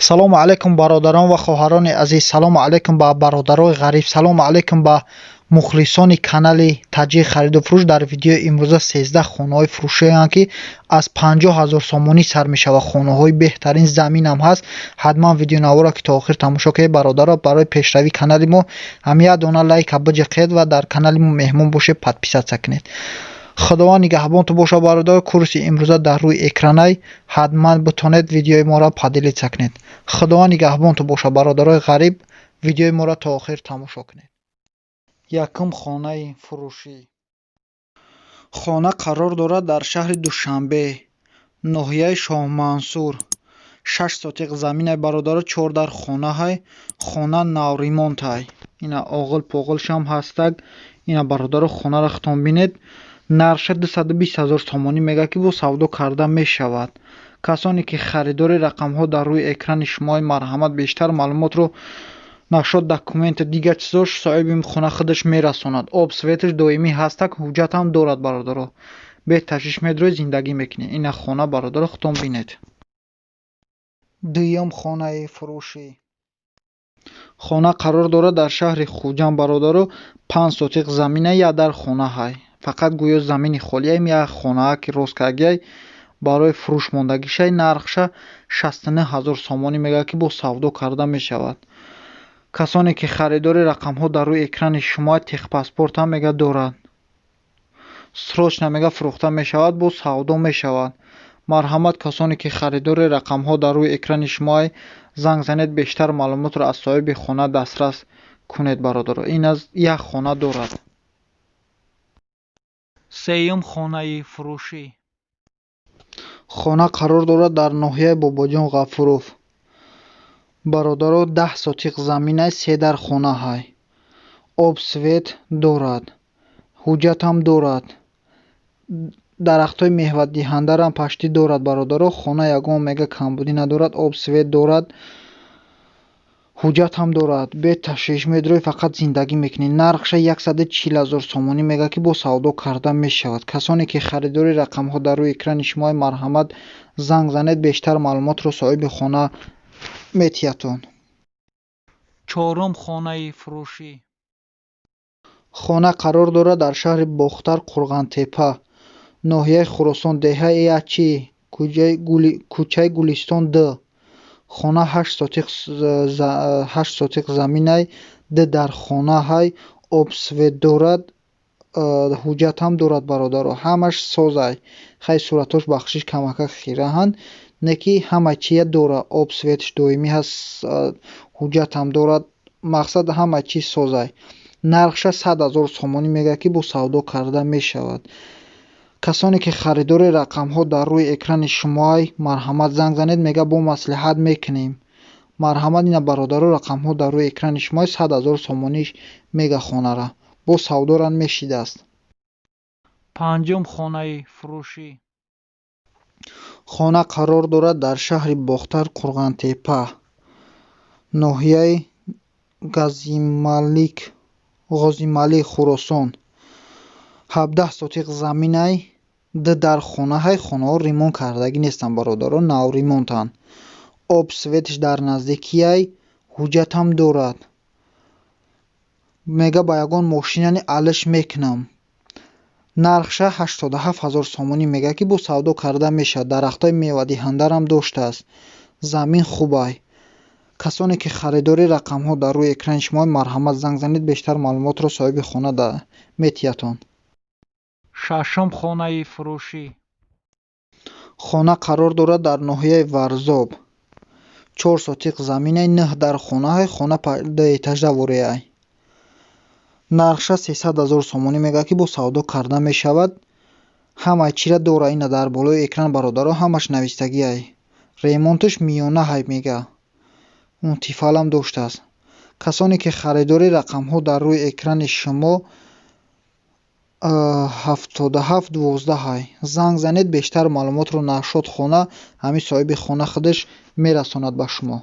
Салому алайкум, бародарон ва хоҳарони азиз, салому алайкум ба бародарои ғариб, салому алайкум ба мухлисони канали Таҷик хариду фурӯш. Дар видеои имрӯза 13 хонаҳои фурӯшианд, ки аз 50 000 сомонӣ сар мешавад. Хонаҳои беҳтарин, заминам ҳаст. Ҳатман видеонаворо ки то охир тамошо кунед, бародаро. Барои пешравии канали мо ҳам як дона лайка биҷиқед ва дар канали мо меҳмон бошед, подписаться кунед. Худованд нигаҳбонтон бошад, бародар. Курси имрӯза дар рӯи экранай, ҳатман битонед видеои моро поделиться кунед. Худованд нигаҳбонтон бошад, бародарои ғариб, видеои моро то охир тамошо кунед. Якум хонаи фурӯшӣ. Хона қарор дорад дар шаҳри Душанбе, ноҳияи Шоҳмансур. 6 сотиқ заминай, бародаро, чор дар хонаҳай. Хона навремонтай, ина оғил поғилшам ҳастак. Ина, бародаро, хонаро худтон бинед. Нархша 220 000 сомонӣ мегӯяд, ки бо савдо карда мешавад. Касоне ки харидори, рақамҳо дар рӯи экрани шумои, марҳамат, бештар маълумотро нашод, документи, дигар чизош соҳиби хона худаш мерасонад. Об, светаш доимӣ ҳастак, ҳуҷҷатам дорад, бародаро. Беташвиш медроед, зиндагӣ мекунед. Ина хона, бародаро, худтон бинед. Дуюм хонаи фурӯшӣ. Хона қарор дорад дар шаҳри Хуҷанд, бародаро. 5 сотиқ замина, як дар хона ҳай. Фақат гӯё замини холиам, як хонаа ки рост кардагиай, барои фурӯш мондагишай. Нархша 69 000 сомонӣ мегӯяд, ки бо савдо карда мешавад. Касоне ки харидори, рақамҳо дар рӯи экрани шумо. Техпаспортам мега дорад. Срочно мега фурӯхта мешавад, бо савдо мешавад. Марҳамат, касоне ки харидори, рақамҳо дар рӯи экрани шумоай, занг занед, бештар маълумотро аз соҳиби хона дастрас кунед, бародаро. Ин аз як хона дорад. Сеюм хонаи фурӯшӣ. Хона қарор дорад дар ноҳияи Бобоҷон Ғафуров, бародаро. 10 сотиқ заминай, се дар хона ҳай. Об, свет дорад, ҳуҷҷатам дорад, дарахтҳои мевадиҳандарам паштӣ дорад, бародаро. Хона ягон мега камбудӣ надорад, об, свет дорад, ҳуҷҷатам дорад. Беташвиш медрои, фақат зиндагӣ мекунӣ. Нархша 140 000 сомонӣ мегӯяд, ки бо савдо карда мешавад. Касоне ки харидори, рақамҳо дар рӯи экрани шумои, марҳамат, занг занед, бештар маълумотро соҳиби хона метиҳадтон. Чорум хонаи фурӯшӣ. Хона қарор дорад дар шаҳри Бохтар, Қурғонтеппа, ноҳияи Хуросон, деҳаи Ячи, кӯчаи Гулистон д. Хона 8 сотиқ заминай, д дар хонаҳай, об, свет дорад, ҳуҷҷатам дорад, бародаро. Ҳамаш созай. Хай, суратҳош, бахшиш, камакак хираҳанд, не ки ҳама чия дорад. Об, светш доимӣ ҳаст, ҳуҷҷатам дорад, мақсад, ҳама чиз созай. Нархша 100 000 сомонӣ мегӯяд, ки бо савдо карда мешавад. Касоне ки харидори, рақамҳо дар рӯи экрани шумоай, марҳамат, занг занед, мега бо маслиҳат мекунем. Марҳамат, ина, бародаро, рақамҳо дар рӯи экрани шумоай. 100 000 сомонӣ мега хонара, бо савдоран мешидааст. Панҷум хонаи фурӯшӣ. Хона қарор дорад дар шаҳри Бохтар, Қурғонтеппа, ноҳияи Ғозималик, Хуросон. 17 сотиқ заминай, д дар хонаҳай. Хонаҳо ремонт кардагӣ нестанд, бародаро, навремонтанд. Об, светш дар наздикиай, ҳуҷҷатам дорад. Мега ба ягон мошинани алиш мекунам. Нархша 87 000 сомонӣ мегӯяд, ки бо савдо карда мешавад. Дарахтҳои мевадиҳандарам доштааст. Замин хубай. Касоне ки харидори, рақамҳо дар рӯи экрани шумо, марҳамат, занг занед, бештар маълумотро соҳиби хона метиҳадтон. Шашум хонаи фурӯшӣ. Хона қарор дорад дар ноҳияи Варзоб. 4 сотиқ заминай, нӯҳ дар хонаҳай. Хона дуэтажа вореай. Нархша 300 000 сомонӣ мегӯяд, ки бо савдо карда мешавад. Ҳамаи чира дора. Ина дар болои экран, бародаро, ҳамаш навистагиай. Ремонташ миёнаҳай, мега он тифалам доштааст. Касоне ки харидори, рақамҳо дар рӯи экрани шумо, 77 12 ҳай, занг занед, бештар маълумотро нашод хона ҳамин соҳиби хона худаш мерасонад ба шумо.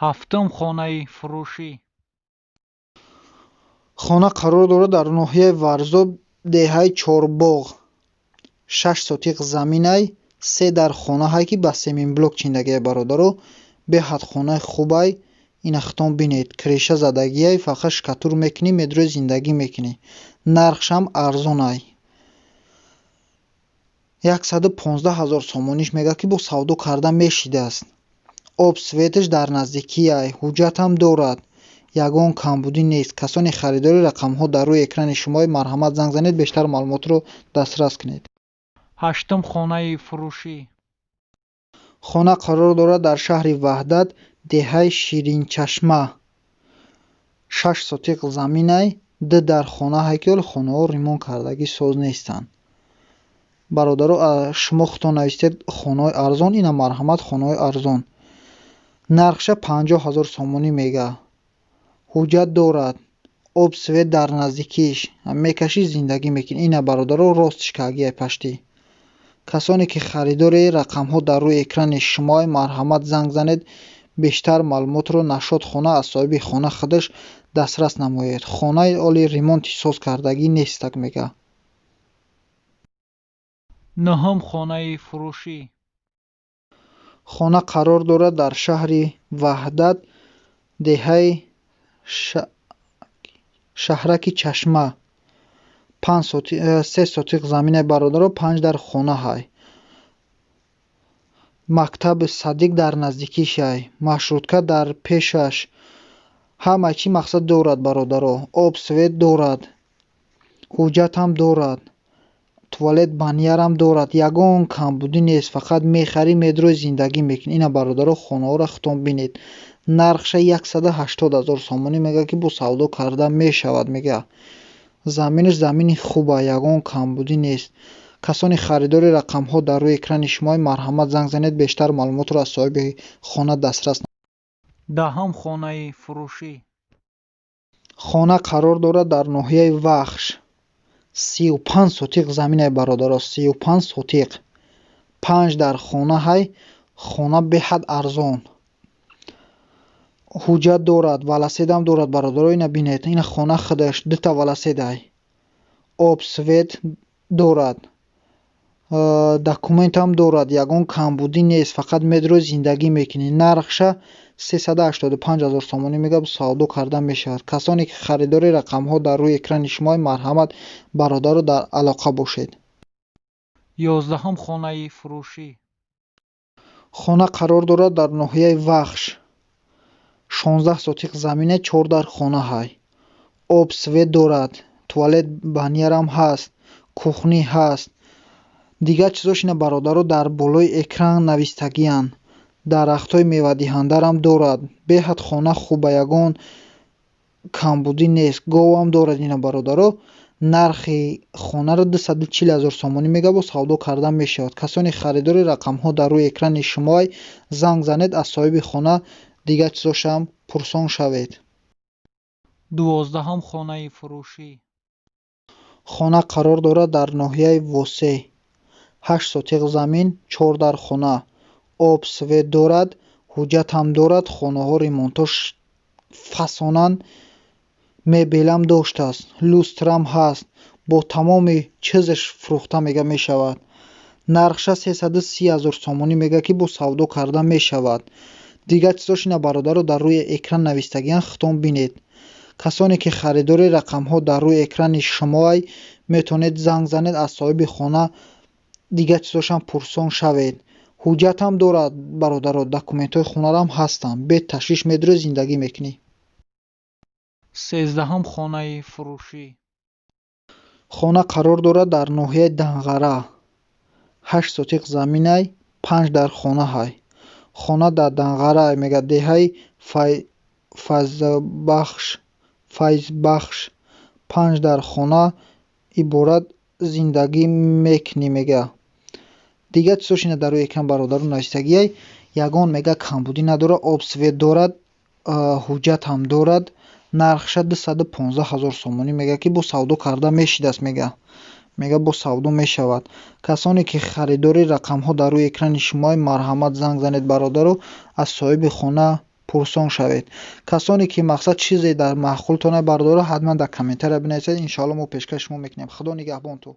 Ҳафтум хонаи фурӯшӣ. Хона қарор дорад дар ноҳияи Варзоб, деҳаи Чорбоғ. 6 сотиқ заминай. Се дар хонаҳае, ки ба семенблок чиндагиай, бародаро. Беҳад хонаи хубай. Ина хитон бинед, крыша задагиай, фақат штукатур мекунӣ, медрои, зиндагӣ мекунӣ. Нархшам арзонай, 115 000 сомониш мегӯяд, ки бо савдо карда мешидааст. Об, светаш дар наздикиай, ҳуҷҷатам дорад, ягон камбудӣ нест. Касоне харидори, рақамҳо дар рӯи экрани шумои, марҳамат, занг занед, бештар маълумотро дастрас кунед. Ҳаштум хонаи фурӯшӣ. Хона қарор дорад дар шаҳри Ваҳдат, деҳаи Ширинчашма. 6 сотиқ заминай, ду дар хонаҳае, ки ҳоло хонаҳо ремонт кардагӣ, соз нестанд. Бародаро, шумо худтон нависед хонаҳои арзон, ина марҳамат, хонаҳои арзон. Нархша 50 000 сомонӣ мега. Ҳуҷҷат дорад, об, свет дар наздикиш, мекашӣ, зиндагӣ мекунӣ. Ина, бародаро, ростиш кагиай паштӣ. Касоне ки харидори, рақамҳо дар рӯи экрани шумои, марҳамат, занг занед, бештар маълумотро нашод хона аз соҳиби хона худаш дастрас намоед. Хонаи оли ремонти соз кардагӣ нестак, мега. Нуҳум хонаи фурӯшӣ. Хона қарор дорад дар шаҳри Ваҳдат, деҳаи Шаҳраки Чашма. 3 сотиқ заминаи, бародаро, панҷ дар хона ҳай. Мактаби садик дар наздикишай, маршрутка дар пешаш, ҳама чӣ мақсад дорад, бародаро. Об, свет дорад, ҳуҷҷатам дорад, туалет, банярам дорад, ягон камбудӣ нест. Фақат мехарӣ, медрои, зиндагӣ мекунӣ. Ина, бародаро, хонаҳоро худтон бинед. Нархша 180 000 сомонӣ мега, ки бо савдо карда мешавад, мега. Заминаш замини хуба, ягон камбудӣ нест. Касони харидори, рақамҳо дар рӯи экрани шумои, марҳамат, занг занед, бештар маълумотро аз соҳиби хона дастрас. Даҳум хонаи фурӯшӣ. Хона қарор дорад дар ноҳияи Вахш. 35 сотиқ заминаи, бародаро, 35 сотиқ, панҷ дар хона ҳай. Хона беҳад арзон, ҳуҷҷат дорад, велосипедам дорад, бародаро. Ина бинед, ина хона худаш дута велосипедай, об, свет дорад, документам дорад, ягон камбудӣ нест. Фақат медрои, зиндагӣ мекунӣ. Нархша 385 000 сомонӣ мега, савдо карда мешавад. Касоне ки харидори, рақамҳо дар рӯи экрани шумои, марҳамат, бародаро, дар алоқа бошед. 11-ум хонаи фурӯшӣ. Хона қарор дорад дар ноҳияи Вахш. 16 сотиқ замина, чор дар хона ҳай. Об, свет дорад, туалет, банярам ҳаст, кухня ҳаст, дигар чизош ина, бародаро, дар болои экран навистагианд. Дарахтҳои мевадиҳандарам дорад. Беҳад хона хуба, ягон камбудӣ нест. Говам дорад ина, бародаро. Нархи хонаро 240 000 сомонӣ мега, бо савдо карда мешавад. Касоне харидори, рақамҳо дар рӯи экрани шумоай, занг занед, аз соҳиби хона дигар чизошам пурсон шавед. 12-ум хонаи фурӯшӣ. Хона қарор дорад дар ноҳияи Восе. 8 сотиқ замин, чор дар хона, об, свет дорад, ҳуҷҷатам дорад. Хонаҳо ремонтош фасонанд, мебелам доштааст, люстрам ҳаст, бо тамоми чизаш фурӯхта мега мешавад. Нархша 330 000 сомонӣ мега, ки бо савдо карда мешавад. Дигар чизош ина, бародаро, дар рӯи экран навистагианд, худтон бинед. Касоне ки харидори, рақамҳо дар рӯи экрани шумоай, метавонед занг занед, аз соҳиби хона дигар чизошам пурсон шавед. Ҳуҷҷатам дорад, бародаро, документҳои хонарам ҳастанд. Бе ташвиш медрои, зиндагӣ мекунӣ. 13-ум хонаи фурӯшӣ. Хона қарор дорад дар ноҳияи Данғара. 8 сотиқ заминай, панҷ дар хона ҳай. Хона дар Данғара, мега, деҳаи Файзбахш, панҷ дар хона иборат, зиндагӣ мекунӣ, мега. Дигар чизош ина дар рӯи экран, бародаро, навистагиай. Ягон, мега, камбудӣ надорад, об, свет дорад, ҳуҷҷатам дорад. Нархша 215 000 сомонӣ мега, ки бо савдо карда мешидааст, мега, бо савдо мешавад. Касоне ки харидори, рақамҳо дар рӯи экрани шумои, марҳамат, занг занед, бародаро, аз соҳиби хона пурсон шавед. Касоне ки мақсад чизе дар маъқултон, бародаро, ҳатман дар комментария бинависед, иншоалло мо пешкаши шумо мекунем. Худо нигаҳбон ту.